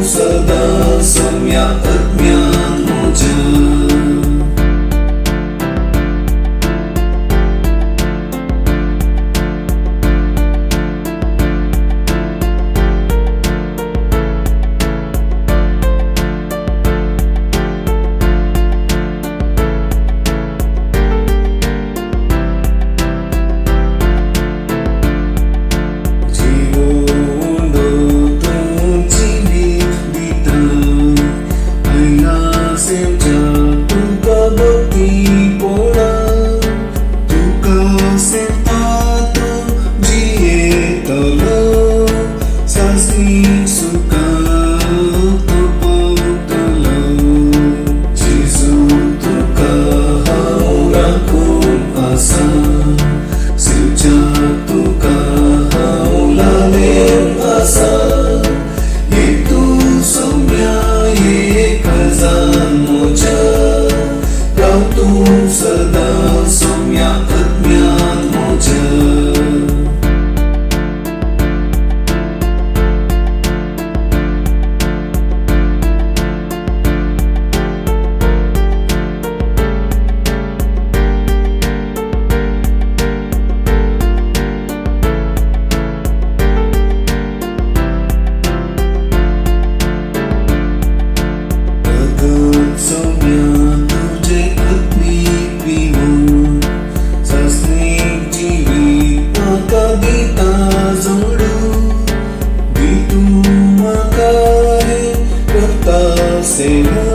सदां सोम्या आत्म्यान म्हज्या. जिवो उंडो तूं जिवीत दिता, आयला सेवच्या तुका भक्ती पोडा. तुका सेवता तो जियेतलो, सासणीक सुखा तो पावतलो. जेजू तुका हांव राखून आसा, सेवच्या तुका हांव लालेन आसा. एक तूं सोम्या एक काळजान म्हज्या, राव तूं सदां सोम्या आत्म्यान म्हज्या. रगत सोम्या तुजें आत्मीक पिवन, सासणीक जिवीत म्हाका दिता जोडू. दी तूं म्हाका हें रगता सेवा,